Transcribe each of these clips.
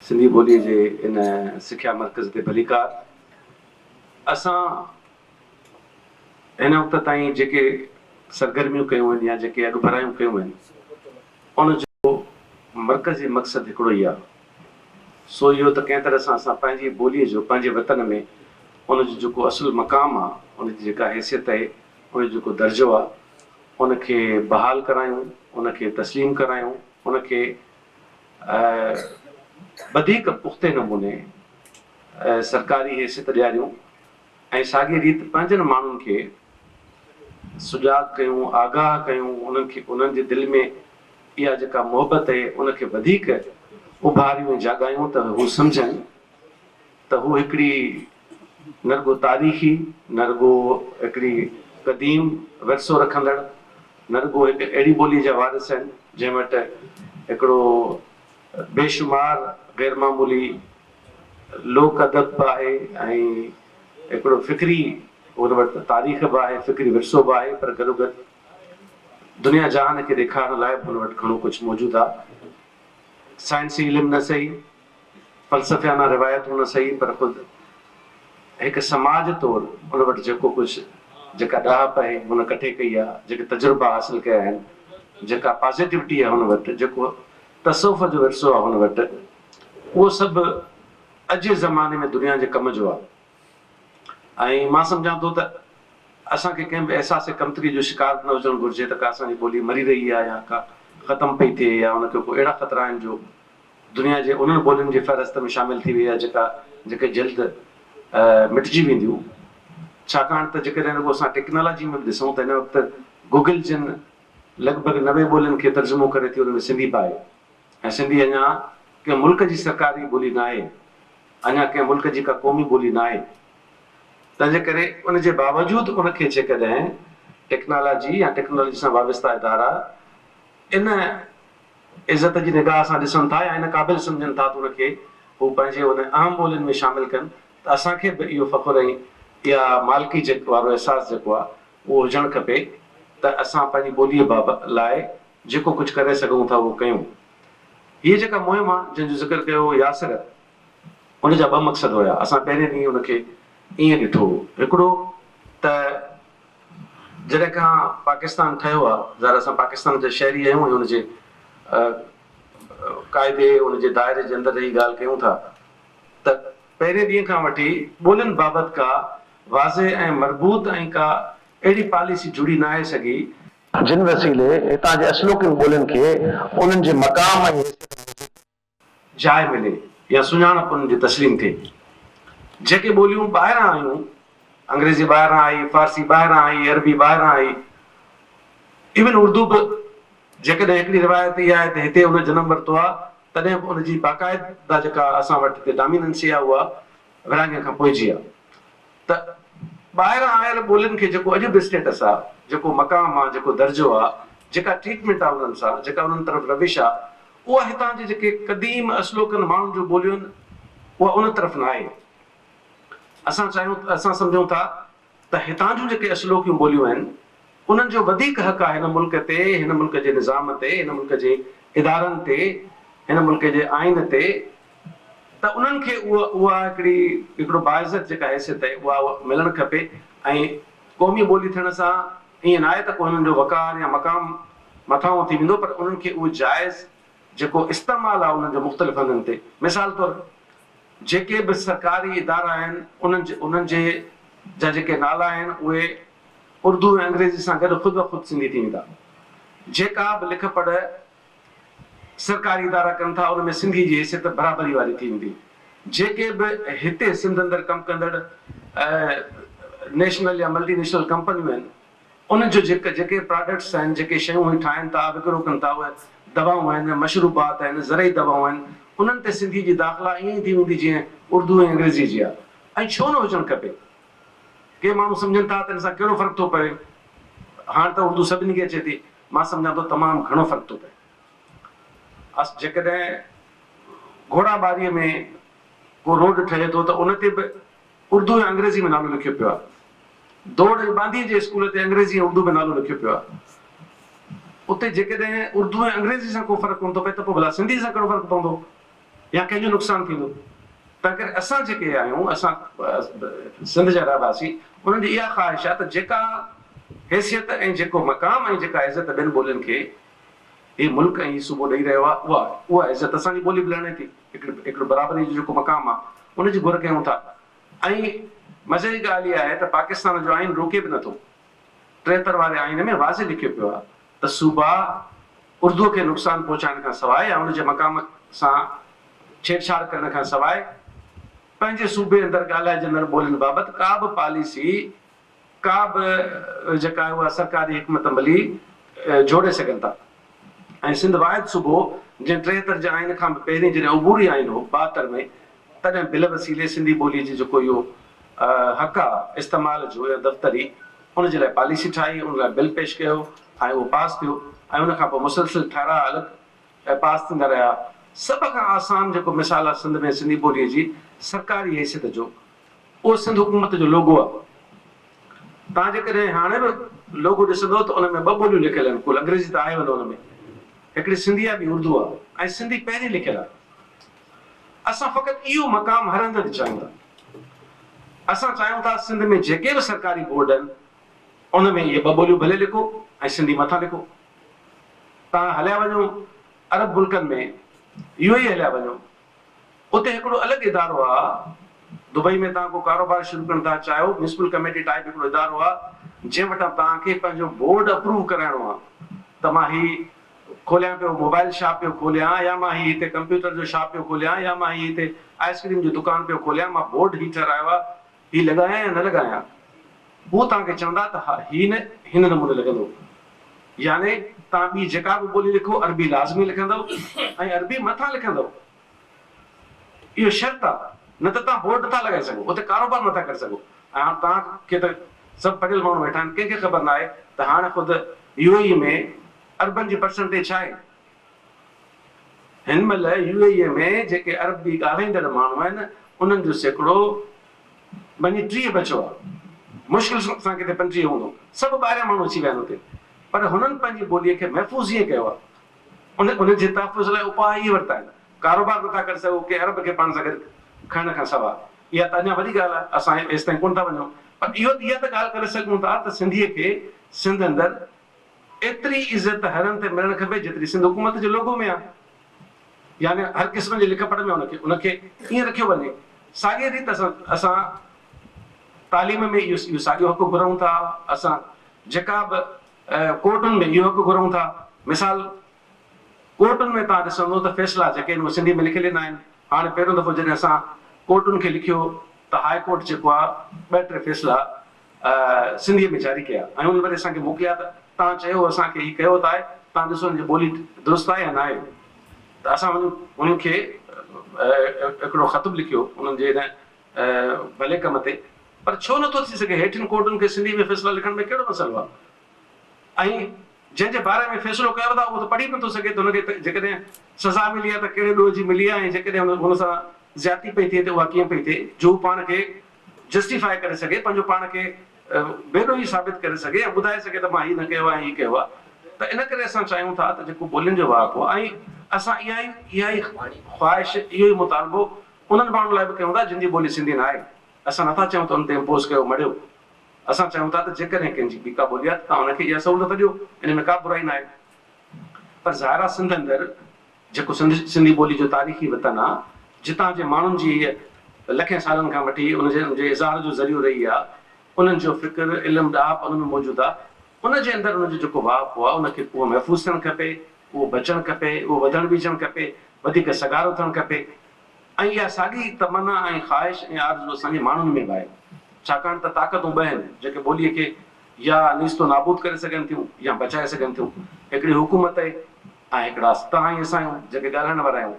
سنڌي ٻوليء جي ان سکيا مرڪز تي ڀليڪار. اسان هن وقت تائين جيڪي سرگرميون ڪيون آهن يا جيڪي اڳڀرايون ڪيون آهن، ان جو مرڪزي مقصد هڪڙو ئي آهي، سو اهو ته ڪنهن طرح سان اسان پنهنجي ٻوليء جو پنهنجي وطن ۾ ان جو جيڪو اصل مقام آهي، ان جي جيڪا حيثيت آهي، ان جو جيڪو درجو آهي، ان کي بحال ڪرايون، ان کي تسليم ڪرايون، ان کي وڌيڪ پختي نموني سرڪاري حيثيت ڏياريون ۽ ساڳي ريت پنهنجن ماڻهن کي سجاڳ ڪيون، آگاهه ڪيون، انهن کي انهن جي دل ۾ اها جيڪا محبت اهي ان کي وڌيڪ اڀاريون ۽ جاڳايون ته هو سمجهن ته هو هڪڙي نه رڳو تاريخي، نه رڳو هڪڙي قديم ورثو رکندڙ، نه رڳو هڪ اهڙي ٻوليء جا وارث آهن جنهن وٽ هڪڙو بيشمار غير معمولي لوڪ ادب به آهي ۽ هڪڙو فڪري ان وٽ تاريخ به آهي، فڪري ورثو به آهي پر گڏوگڏ دنيا جهان کي ڏيکارڻ لاء به هن وٽ گهڻو ڪجهه موجود آهي. سائنسي علم نه سهي، فلسفيانه روايتون نه سهي پر خود هڪ سماج طور ان وٽ جيڪو ڪجهه، جيڪا ڏاهپ آهي هن ڪٺي ڪئي آهي، جيڪي تجربا حاصل ڪيا آهن، جيڪا پازيٽوٽي آهي هن وٽ، جيڪو تصوف جو ورثو آهي هن وٽ، اهو سڀ اڄ جي زماني ۾ دنيا جي ڪم جو آهي ۽ مان سمجهان ٿو ته اسان کي ڪنهن به احساس ڪمتري جو شڪار به نه هجڻ گهرجي ته ڪا اسان جي ٻولي مري رهي آهي يا ڪا ختم پئي ٿئي يا ان کي ڪو اهڙا خطرا آهن جو دنيا جي انهن ٻولين جي فهرست ۾ شامل ٿي وئي آهي جيڪا جيڪي جلد مٽجي وينديون ڇاڪاڻ ته جيڪڏهن رڳو اسان ٽيڪنالاجي ۾ به ڏسون ته هن وقت گوگل جن لڳ ڀڳ 90 ٻولين کي ترجمو ڪري ٿي ان ۾ سنڌي به آهي ۽ سنڌي اڃا ڪنهن ملڪ جي سرڪاري ٻولي ناهي، اڃا ڪنهن ملڪ جي ڪا قومي ٻولي ناهي، تنهنجي ڪري ان جي باوجود ان کي جيڪڏهن ٽيڪنالاجي يا ٽيڪنالاجي سان وابسته ادارا ان عزت جي نگاهه سان ڏسن ٿا يا ان قابل سمجهن ٿا ته ان کي هو پنهنجي ان اهم ٻولين ۾ شامل ڪن ته اسان کي به اهو فخر ۽ اها مالڪي وارو احساس جيڪو آهي اهو هجڻ کپي ته اسان پنهنجي ٻوليء بابت لاء جيڪو ڪجهه ڪري سگهون ٿا اهو ڪيون. هيء جيڪا مهم آ جنهن جو ذڪر ڪيو هو ياسر، ان جا ٻه مقصد هيا. اسان پهرين ڏينهن ان کي ائين ڏٺو هو. هڪڙو ته جڏهن کان پاڪستان ٺهيو آ، ظاهر اسان پاڪستان جا شهري آهيون ۽ ان جي قاعدي، ان جي دائري جي اندر رهي ڳالهه ڪيون ٿا ته پهرين ڏينهن کان وٺي ٻولين بابت ڪا واضح ۽ مربوط ۽ ڪا اهڙي پاليسي جڙي ناهي سگهي، جن وسيلي هتان جي اصلوڪين ٻولين کي انهن جي مقام ۽ حيثيت موجب. جاء ملي يا سڃاڻپ انهن جي تسليم ٿئي. جيڪي ٻوليون ٻاهران آيون، انگريزي ٻاهران آئي، فارسي ٻاهران آئي، عربي ٻاهران آئي، ايون اردو به جيڪڏهن هڪڙي روايت اها آهي ته هتي ان جنم ورتو آهي، تڏهن به ان جي باقاعده جيڪا اسان وٽ هتي ڊاميننسي آهي اها ورهاڱي کان پوء جي آهي. ته ٻاهران آيل ٻولين کي جيڪو اڄ به اسٽيٽس آ، جيڪو مقام آ، جيڪو درجو آ، جيڪا ٽريٽمينٽ آ انهن سان، جيڪا انهن طرف روش آ، اها هتان جي جيڪي قديم اصلوڪن ماڻهن جون ٻوليون آهن، اها ان طرف ناهي. اسان چاهيون، اسان سمجهون ٿا ته هتان جون جيڪي اصلوڪيون ٻوليون آهن، انهن جو وڌيڪ حق آ هن ملڪ تي، هن ملڪ جي نظام تي، هن ملڪ جي ادارن تي، هن ملڪ جي آئين تي، ته انهن کي اها اها هڪڙي هڪڙو باعزت جيڪا حيثيت آهي اها ملڻ کپي ۽ قومي ٻولي ٿيڻ سان ائين ناهي ته ڪو هنن جو وقار يا مقام مٿانهون ٿي ويندو پر انهن کي اهو جائز جيڪو استعمال آهي انهن جو مختلف هنڌن تي مثال طور جيڪي به سرڪاري ادارا آهن انهن جي انهن جي جا جيڪي نالا آهن اهي اردو ۽ انگريزي سان گڏ خود بخود سنڌي ٿي ويندا جيڪا به لک پڙهه سرڪاري ادارا ڪن ٿا ان ۾ سنڌي جي حيثيت برابري واري ٿي ويندي. جيڪي به هتي سنڌ اندر ڪم ڪندڙ نيشنل يا ملٽي نيشنل ڪمپنيون آهن انهن جو جيڪي جيڪي پراڊڪٽس آهن جيڪي شيون هي ٺاهن ٿا وڪرو ڪن ٿا اهي دوائون آهن مشروبات آهن زرعي دوائون آهن انهن تي سنڌي جي داخلا ائين ئي ٿي ويندي جيئن اردو ۽ انگريزي جي آهي ۽ ڇو نه هجڻ کپي. ڪي ماڻهو سمجهن ٿا ته ان سان ڪهڙو فرق ٿو پوي هاڻ ته اردو سڀني کي اچي ٿي. مان سمجهان ٿو تمام گهڻو فرق ٿو پئي. اس جيڪڏهن گهوڙا ٻاريء ۾ ڪو روڊ ٺهي ٿو ته ان تي به اردو يا انگريزي ۾ نالو لکيو پيو آهي. دوڙ ۽ ٻانڌيء جي اسڪول تي انگريزي ۽ اردو ۾ نالو لکيو پيو آهي. اتي جيڪڏهن اردو ۽ انگريزي سان ڪو فرق ڪونه ٿو پئي ته پوء ڀلا سنڌيء سان ڪهڙو فرق پوندو؟ يا ڪنهن جو نقصان ٿيندو؟ تنهنڪري اسان جيڪي آهيون، اسان سنڌ جا رهواسي، انهن جي اها خواهش آهي ته جيڪا حيثيت ۽ جيڪو مقام ۽ جيڪا عزت ٻين ٻولين کي هي ملڪ ۽ هي صوبو ڏئي رهيو آهي، اها اها عزت اسان جي ٻولي به لهڻي ٿي. هڪڙو برابري جو جيڪو مقام آهي، ان جي گهر ڪيون ٿا. ۽ مزي جي ڳالهه اها آهي ته پاڪستان جو آئين روڪي به نٿو. 73 واري آئين ۾ واضح لکيو پيو آهي ته صوبا اردوء کي نقصان پهچائڻ کان سواء يا ان جي مقام سان ڇيڙڇاڙ ڪرڻ کان سواء پنهنجي صوبي اندر ڳالهائجندڙ ٻولين بابت ڪا به پاليسي، ڪا به جيڪا آهي اها سرڪاري حڪمت عملي جوڙي سگهن ٿا ۽ سنڌ واحد صوبو جنهن 73 جي آئين کان به پهرين جڏهن عبوري آئين هو 72 ۾ تڏهن بل وسيلي سنڌي ٻوليء جي جيڪو اهو حق آهي استعمال جو يا دفتري ان جي لاء پاليسي ٺاهي ان لاء بل پيش ڪيو ۽ اهو پاس ٿيو ۽ ان کان پوء مسلسل ٺهراء الڳ پاس ٿيندا رهيا. سڀ کان آسان جيڪو مثال آهي سنڌ ۾ سنڌي ٻوليء جي سرڪاري حيثيت جو اهو سنڌ حڪومت جو لوگو آهي. توهان جيڪڏهن هاڻي به لوگو ڏسندو ته ان ۾ ٻه ٻوليون لکيل آهن ڪل انگريزي ته آهي ونه ان ۾ هڪڙي سنڌي آهي ٻي اردو آهي ۽ سنڌي پهرين لکيل آهي. اسان فقط اهو مقام هر هنڌ تي چاهيون ٿا. اسان چاهيون ٿا سنڌ ۾ جيڪي به سرڪاري بورڊ آهن ان ۾ اهي ٻه ٻوليون ڀلي لکو ۽ سنڌي مٿان لکو. توهان هليا وڃو عرب ملڪن ۾ يو اي هليا وڃو اتي هڪڙو الڳ ادارو آ دبئي ۾ توهان ڪو ڪاروبار شروع ڪرڻ ٿا چاهيو ميونسپل ڪميٽي ٽائيپ هڪڙو ادارو آ جنهن وٽان توهان کي پنهنجو بورڊ اپروو ڪرائڻو آ ته مان هي کوليان پيو موبائل شاپ پيو کوليان يا مان هي هتي ڪمپيوٽر جو شاپ پيو کوليان يا مان هي هتي آئس ڪريم جو دڪان پيو کوليان مان بورڊ هي ٺهرايو آ هي لڳايان يا نه لڳايان هو توهان کي چوندا ته ها هي نه هن نموني لڳندو يعني توهان ٻي جيڪا به ٻولي لکو عربي لازمي لکندؤ ۽ عربي مٿان لکندؤ اهو شرط آ نه ته توهان بورڊ نٿا لڳائي سگهو اتي ڪاروبار نٿا ڪري سگهو ۽ هاڻ توهان کي ته سڀ پڙهيل ماڻهو ويٺا آهن ڪنهن کي خبر ناهي ته هاڻ خود يو اي اي ۾ عربن جي پرسنٽيج ڇا آهي؟ هن مهل يو اي اي ۾ جيڪي عربي ڳالهائيندڙ ماڻهو آهن انهن جو سيڪڙو وڃي 30 بچيو آهي. مشڪل سان ڪٿي 25 هوندو. سڀ ٻاهريان ماڻهو اچي ويا آهن اتي. پر هنن پنهنجي ٻوليء کي محفوظ ائين ڪيو آهي. ان جي تحفظ لاء اپاء اهي ورتا آهن. ڪاروبار نٿا ڪري سگهو ڪنهن عرب کي پاڻ سان گڏ کڻڻ کان سواء. اها ته اڃا وڏي ڳالهه آهي. اسان ايستائين ڪونه ٿا وڃون. پر اهو اها ته ڳالهه ڪري سگهون ٿا ته سنڌيء کي سنڌ اندر ايتري عزت هر هنڌ تي ملڻ کپي جيتري سنڌ حڪومت جي لوگو ۾ آهي. يعني هر قسم جي لک پڙهه ۾ ان کي ان کي ائين رکيو وڃي. ساڳيء ريت اسان اسان تعليم ۾ اهو اهو ساڳيو حق گهرون ٿا. اسان جيڪا به ڪورٽن ۾ اهو حق گهرون ٿا. مثال ڪورٽن ۾ توهان ڏسندو ته فيصلا جيڪي آهن اهي سنڌي ۾ لکيل ايندا آهن. هاڻي پهريون دفعو جڏهن اسان ڪورٽن کي لکيو ته هاء ڪورٽ جيڪو آهي ٻه ٽي فيصلا سنڌيء ۾ جاري ڪيا ۽ انهن وري اسان کي موڪليا ته توهان چيو هو اسان کي هي ڪيو ته آهي توهان ڏسو هن جي ٻولي درست آهي يا ناهي ته اسان انهن کي هڪڙو خط به لکيو انهن جي ان ڀلي ڪم تي پر ڇو نٿو ٿي سگهي هيٺين ڪورٽن کي سنڌي ۾ فيصلا لکڻ ۾ ڪهڙو مسئلو آهي ۽ جنهن جي باري ۾ فيصلو ڪيو اٿا اهو ته پڙهي به نٿو سگهي ته هن کي جيڪڏهن سزا ملي آهي ته ڪهڙي ڏوهه جي ملي آهي ۽ جيڪڏهن هن سان زيادتي پئي ٿئي ته اها ڪيئن پئي ٿئي جو هو پاڻ کي جسٽيفائي ڪري سگهي، پنهنجو پاڻ کي بي ڏوهي ثابت ڪري سگهي ۽ ٻڌائي سگهي ته مان هي نه ڪيو آهي ۽ هي ڪيو آهي ته ان ڪري اسان چاهيون ٿا ته جيڪو ٻولين جو واهپو آهي ۽ اسان اها ئي اها ئي خواهش اهو ئي مطالبو انهن ماڻهن لاء به ڪيون ٿا جن جي ٻولي سنڌي نه آهي. اسان نٿا چاهيون ته انهن تي امپوز ڪيو مڙهيو. اسان چاهيون ٿا ته جيڪڏهن ڪنهن جي ٻي ڪا ٻولي آهي ته توهان ان کي اها سهولت ڏيو ان ۾ ڪا برائي نه آهي پر ظاهر آهي سنڌ اندر جيڪو سنڌ سنڌي ٻولي جو تاريخي وطن آ، جتان جي ماڻهن جي هيء لکين سالن کان وٺي ان جي ان جي اظهار جو ذريعو رهي آ، انهن جو فڪر، علم، ڏاهپ ان ۾ موجود آ، ان جي اندر ان جو جيڪو واهپو آ، ان کي اهو محفوظ ٿيڻ کپي، اهو بچڻ کپي، اهو وڌڻ ويجهڻ کپي، وڌيڪ سگهارو ٿيڻ کپي ۽ اها ساڳي تمنا ۽ خواهش ۽ آرزو اسان جي ماڻهن ۾ به آهي. ڇاڪاڻ ته طاقتون ٻه آهن، جيڪي ٻوليء کي يا نيست و نابود ڪري سگهن ٿيون يا بچائي سگهن ٿيون. هڪڙي حڪومت ۽ هڪڙا توهان ۽ اسان آهيون، جيڪي ڳالهائڻ وارا آهيون.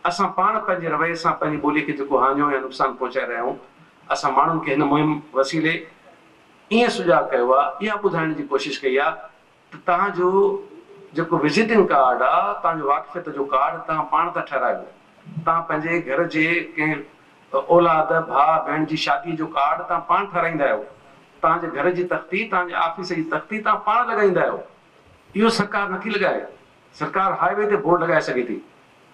اسان پاڻ پنهنجي رويي سان پنهنجي ٻوليء کي جيڪو هاڃو يا نقصان پهچائي رهيا آهيون، اسان ماڻهن کي هن مهم وسيلي ائين سجاڳ ڪيو آهي، اها ٻڌائڻ جي ڪوشش ڪئي آهي ته توهان جو جيڪو وزيٽنگ ڪارڊ آهي، توهان جو واقفيت جو ڪارڊ توهان پاڻ ٿا ٺهرايو. توهان پنهنجي گهر جي ڪنهن اولاد، ڀاء، ڀيڻ جي شاديء جو ڪارڊ توهان پاڻ ٺهرائيندا آهيو. توهان جي گهر جي تختي، توهان جي آفيس جي تختي توهان پاڻ لڳائيندا آهيو. اهو سرڪار نٿي لڳائي. سرڪار هاء وي تي بورڊ لڳائي سگهي ٿي.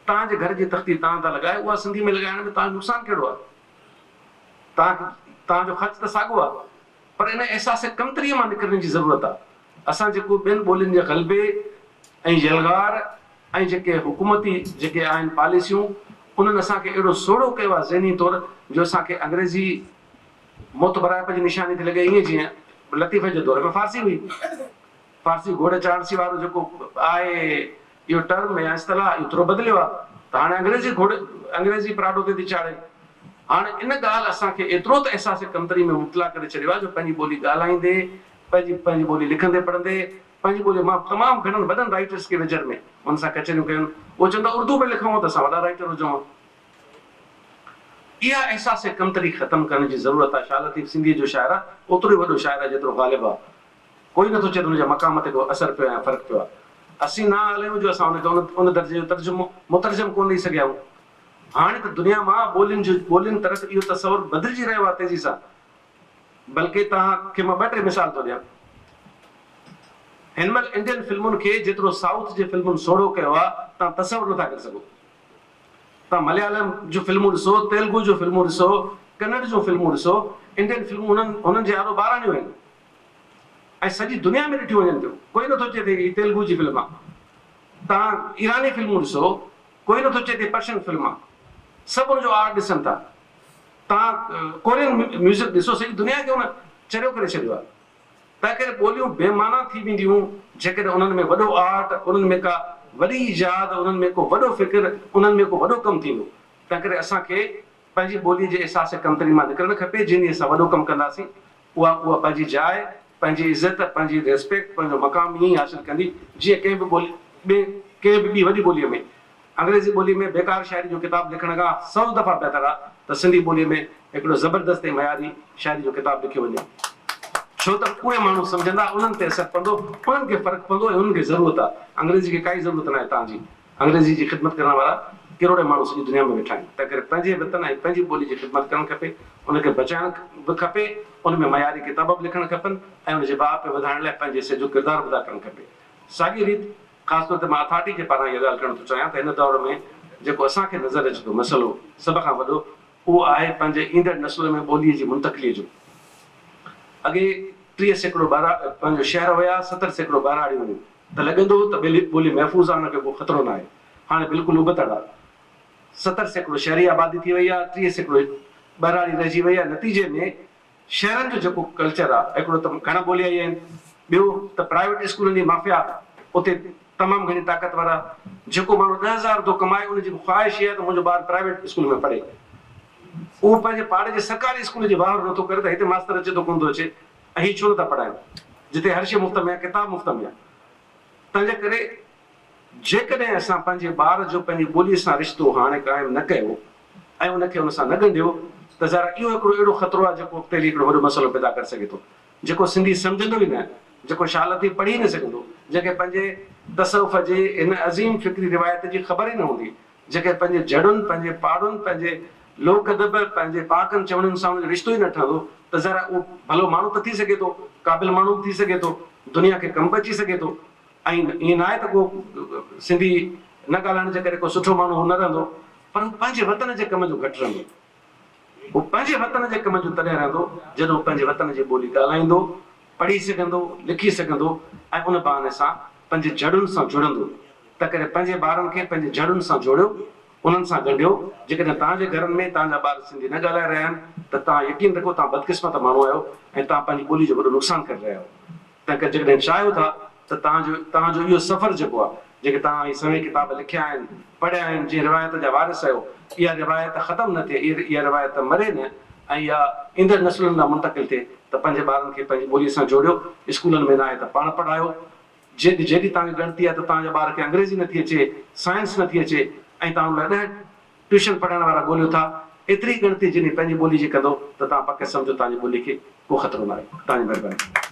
توهان جي گهر جي تختي توهان ٿا لڳايو، اها سنڌي ۾ لڳائڻ ۾ توهان کي نقصان ڪهڙو آهي؟ توهان کي توهان جو خرچ ته ساڳيو آهي. پر ان احساس ڪمتريء مان نڪرڻ جي ضرورت آهي. اسان جيڪو ٻين ٻولين جي غلبي ۽ يلغار ۽ جيڪي حڪومتي جيڪي آهن پاليسيون انهن اسان کي اهڙو سوڙهو ڪيو آهي ذهني طور جو اسان کي انگريزي معتبرائپ جي نشاني ٿي لڳي ائين جيئن لطيف جي دور ۾ فارسي هئي. فارسي گهوڙي چاڙهسي وارو جيڪو آهي اهو ٽرم يا اصطلاح اهو ٿورو بدليو آهي ته هاڻي انگريزي گهوڙي انگريزي پراڊو تي ٿي چاڙهي. هاڻي ان ڳالهه اسان کي ايترو ته احساس ڪمتري ۾ مبتلا ڪري ڇڏيو آهي جو پنهنجي ٻولي ڳالهائيندي، پنهنجي پنهنجي ٻولي لکندي پڙهندي، پنهنجي ٻولي مان تمام گهڻن وڏن رائيٽرس کي ويجهڙ ۾ انهن سان ڪچهريون ڪيون اهي چون ٿا اردو ۾ لکون ها ته اسان وڏا رائيٽر هجون ها. اها احساس ڪمتري ختم ڪرڻ جي ضرورت آهي. شاهه لطيف سنڌيء جو شاعر آهي، اوترو ئي وڏو شاعر آهي جيترو غالب آهي. ڪوئي نٿو چئي ته ان جي مقام تي ڪو اثر پيو يا فرق پيو آهي. اسين نااهل آهيون جو اسان ان کي ان درجي جو ترجمو، مترجم ڪونه ڏئي سگهيا آهيون. هاڻي ته دنيا مان ٻولين جو ٻولين طرف اهو تصور بدلجي رهيو آهي تيزي سان. بلڪه توهان کي مان ٻه ٽي مثال ٿو ڏيان. هن مهل انڊين فلمن کي جيترو سائوٿ جي فلمن سوڙهو ڪيو آهي، توهان تصور نٿا ڪري سگهو. توهان مليالم جون فلمون ڏسو، تيلگو جون فلمون ڏسو، ڪنڙ جون فلمون ڏسو، انڊين فلمون انهن انهن جي آڏو ٻاراڻيون آهن ۽ سڄي دنيا ۾ ڏٺيون وڃن ٿيون. ڪوئي نٿو چئي ته هي تيلگو جي فلم آهي. توهان ايراني فلمون ڏسو، ڪوئي نٿو چئي ته هي پرشن فلم آهي. سڀ ان جو آرٽ ڏسن ٿا. توهان ڪورين ميوزڪ ڏسو، سڄي دنيا کي ان چريو ڪري ڇڏيو آهي. تنهنڪري ٻوليون بي معنيٰ ٿي وينديون جيڪڏهن انهن ۾ وڏو آرٽ، انهن ۾ ڪا وڏي ايجاد، انهن ۾ ڪو وڏو فڪر، انهن ۾ ڪو وڏو ڪم ٿيندو. تنهنڪري اسان کي پنهنجي ٻوليء جي احساس ڪمتري مان نڪرڻ کپي، جنهن ڏينهن اسان وڏو ڪم ڪنداسين، اها اها پنهنجي جاء، پنهنجي عزت، پنهنجي ريسپيڪٽ، پنهنجو مقام ائين ئي حاصل ڪندي، جيئن ڪنهن به ٻولي ٻي ڪنهن به ٻي وڏي ٻوليء ۾. انگريزي ٻوليء ۾ بيڪار شاعري جو ڪتاب لکڻ کان سئو دفعا بهتر آ ته سنڌي ٻوليء ۾ هڪڙو زبردست ۽ معياري شاعري جو ڪتاب لکيو وڃي. ڇو ته اهي ماڻهو سمجهندا، انهن تي اثر پوندو، انهن کي فرق پوندو ۽ انهن کي ضرورت آ. انگريزي کي ڪائي ضرورت ناهي توهان جي. انگريزي جي خدمت ڪرڻ وارا ڪروڙين ماڻهو سڄي دنيا ۾ ويٺا آهن. تنهنڪري پنهنجي وطن ۽ پنهنجي ٻولي جي خدمت ڪرڻ کپي، ان کي بچائڻ به کپي، ان ۾ معياري ڪتاب به لکڻ کپن ۽ ان جي واهپي وڌائڻ لاء پنهنجي حصي جو ڪردار به ادا ڪرڻ کپي. ساڳي ريت خاص طور تي مان اٿارٽي جي پاران اها ڳالهه ڪرڻ ٿو چاهيان ته هن دور ۾ جيڪو اسان کي نظر اچي ٿو مسئلو سڀ کان وڏو اهو آهي پنهنجي ايندڙ نسل ۾ ٻوليء جي منتقليء جو. اڳي 30% ٻهرا پنهنجو شهر هيا 70% ٻهراڙيون هيون ته لڳندو هو ته ٻيلي ٻولي محفوظ آهي ان کي ڪو خطرو ناهي. هاڻي بلڪل ابتڙ آهي. 70% شهري آبادي ٿي وئي آهي 30% ٻهراڙي رهجي وئي آهي نتيجي ۾ شهرن جو جيڪو ڪلچر آ هڪڙو ته گهڻا ٻوليائي آهن ٻيو ته پرائيويٽ اسڪولن جي مافيا اتي تمام گهڻي طاقتور آ جيڪو ماڻهو 10,000 ٿو ڪمائي ان جي به خواهش اها آ ته منهنجو ٻار پرائيويٽ اسڪول ۾ پڙهي اهو پنهنجي پاڙي جي سرڪاري اسڪول جي واهر نٿو ڪري ته هتي ماستر اچي ٿو ڪونه ٿو اچي ۽ هي ڇو نٿا پڙهائين جتي هر شي مفت ۾ آ ڪتاب مفت ۾ آ تنهنجي ڪري جيڪڏهن اسان پنهنجي ٻار جو پنهنجي ٻولي سان رشتو هاڻي قائم نه ڪيو ۽ ان کي ان سان نه ڳنڍيو ته ذرا اهو هڪڙو اهڙو خطرو آهي جيڪو اڳتي هلي هڪڙو وڏو مسئلو پيدا ڪري سگهي ٿو. جيڪو سنڌي سمجهندو ئي نه، جيڪو شاهه لطيف پڙهي ئي نه سگهندو، جنهن کي پنهنجي تصوف جي هن عظيم فڪري روايت جي خبر ئي نه هوندي، جنهن کي پنهنجي جڙن، پنهنجي پاڙن، پنهنجي لوڪ ادب، پنهنجي پهاڪن چوڻين سان ان جو رشتو ئي نه ٺهندو ته ذرا اهو ڀلو ماڻهو ته ٿي سگهي ٿو، قابل ماڻهو به ٿي سگهي ٿو، دنيا کي ڪم به اچي سگهي ٿو، ۽ ائين ناهي ته ڪو سنڌي نه ڳالهائڻ جي ڪري ڪو سٺو ماڻهو هو نه رهندو پر هو پنهنجي وطن جي ڪم جو گهٽ رهندو. هو پنهنجي وطن جي ڪم جو تڏهن رهندو جڏهن هو پنهنجي وطن جي ٻولي ڳالهائيندو، پڙهي سگهندو، لکي سگهندو ۽ ان بهاني سان پنهنجي جڙن سان جڙندو. تنهنڪري پنهنجي ٻارن کي پنهنجي جڙن سان جوڙيو، انهن سان ڳنڍيو. جيڪڏهن توهان جي گهرن ۾ توهان جا ٻار سنڌي نه ڳالهائي رهيا آهن ته توهان يقين رکو توهان بدقسمت ماڻهو آهيو ۽ توهان پنهنجي ٻولي جو وڏو نقصان ڪري رهيا آهيو. تنهنڪري جيڪڏهن چاهيو ٿا ته توهان جو توهان جو اهو سفر جيڪو آهي، جيڪي توهان هي سوين ڪتاب لکيا آهن، پڙهيا آهن، جنهن روايت جا وارث آهيو، اها روايت ختم نه ٿئي، اها روايت مري نه ۽ اها ايندڙ نسلن ڏانهن منتقل ٿئي ته پنهنجي ٻارن کي پنهنجي ٻوليء سان جوڙيو، اسڪولن ۾ ناهي ته پاڻ پڙهايو. جيڏي جيڏي توهان کي ڳڻتي آهي ته توهان جي ٻار کي انگريزي نٿي اچي، سائنس نٿي اچي ۽ توهان ان لاء ڏهه ٽيوشن پڙهائڻ وارا ڳوليو ٿا، ايتري ڳڻتي جيڏي پنهنجي ٻولي جي ڪندو ته توهان پڪ سمجهو توهان جي ٻولي کي ڪو خطرو ناهي. توهان جي مهرباني.